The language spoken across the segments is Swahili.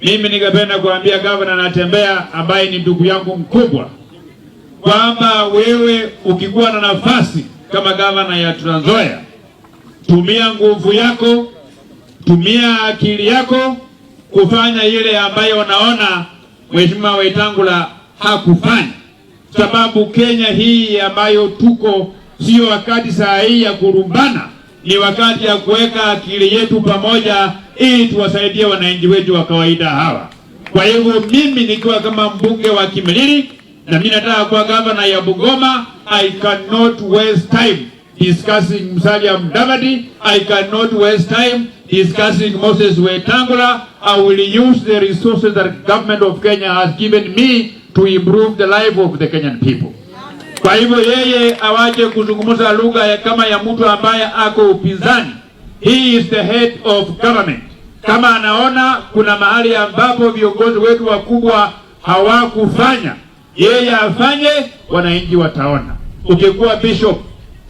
Mimi ningependa kuambia Gavana Natembeya ambaye ni ndugu yangu mkubwa kwamba wewe ukikuwa na nafasi kama gavana ya Trans Nzoia, tumia nguvu yako, tumia akili yako kufanya ile ambayo unaona Mheshimiwa Wetangula hakufanya, sababu Kenya hii ambayo tuko sio wakati saa hii ya kulumbana, ni wakati ya kuweka akili yetu pamoja ili tuwasaidie wananchi wetu wa kawaida hawa. Kwa hivyo mimi nikiwa kama mbunge wa Kimilili na mimi nataka kuwa gavana ya Bungoma, I cannot waste time discussing Musalia Mudavadi. I cannot waste time discussing Moses Wetangula. I will use the resources that government of Kenya has given me to improve the life of the Kenyan people. Kwa hivyo yeye awache kuzungumza lugha ya kama ya mtu ambaye ako upinzani. He is the head of government. Kama anaona kuna mahali ambapo viongozi wetu wakubwa hawakufanya, yeye afanye, wananchi wataona. Ukikuwa bishop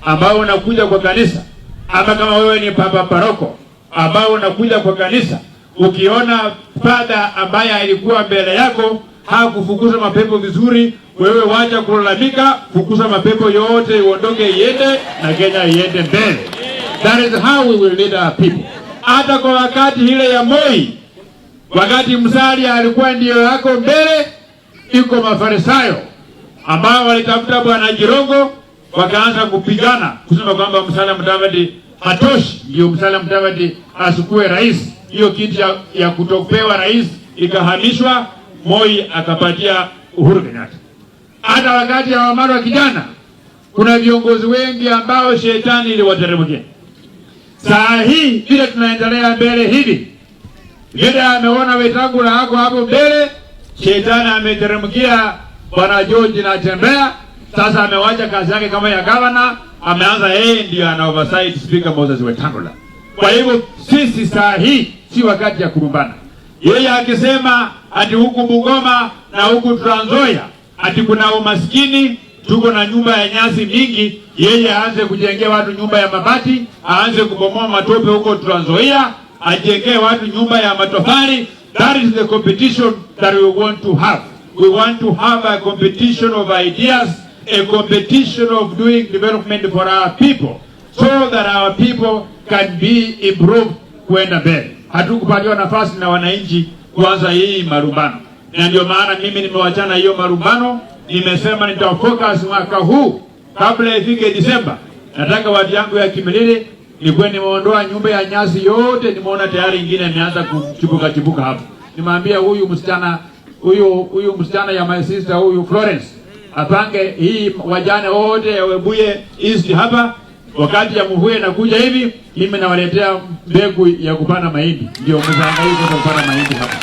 ambao unakuja kwa kanisa, ama kama wewe ni papa paroko ambao unakuja kwa kanisa, ukiona father ambaye alikuwa mbele yako hakufukuza mapepo vizuri, wewe wacha kulalamika, fukuza mapepo yote iondoke, iende na Kenya iende mbele. That is how we will lead our people. Hata kwa wakati ile ya Moi, wakati Musalia alikuwa ndiyo yako mbele, iko Mafarisayo ambao walitafuta bwana Jirongo, wakaanza kupigana kusema kwamba Musalia Mudavadi hatoshi, ndio Musalia Mudavadi asikuwe rais. Hiyo kiti ya kutopewa rais ikahamishwa, Moi akapatia Uhuru Kenyatta. Hata wakati ya Wamalwa kijana, kuna viongozi wengi ambao shetani iliwateremkia. Saa hii vile tunaendelea mbele hivi, vile ameona Wetangula hako hapo mbele, shetani ameteremkia bwana George Natembeya. Sasa amewacha kazi yake kama ya gavana, ameanza yeye ndio ana oversight Speaker Moses Wetangula. Kwa hivyo sisi saa hii si wakati ya kulumbana. Yeye akisema ati huku Bungoma na huku Trans Nzoia ati kuna umaskini, tuko na nyumba ya nyasi mingi, yeye aanze kujengea watu nyumba ya mabati, aanze kubomoa matope huko Trans Nzoia, ajengee watu nyumba ya matofali. That is the competition that we want to have. We want to have a competition of ideas, a competition of doing development for our people so that our people can be improved kwenda mbele. Hatukupatiwa nafasi na wananchi kuanza hii marumbano, na ndio maana mimi nimewachana hiyo marumbano. Nimesema nitafocus mwaka huu kabla ifike Disemba. Nataka watu yangu ya Kimilili nikuwe nimeondoa nyumba ya nyasi yote, nimeona tayari ingine imeanza kuchipuka chipuka hapo. Nimeambia huyu msichana huyu msichana ya my sister huyu Florence apange hii wajane wote ya Webuye East hapa, wakati ya mvua inakuja hivi, mimi nawaletea mbegu ya kupanda mahindi, ndio mzahangaike kupanda mahindi hapa.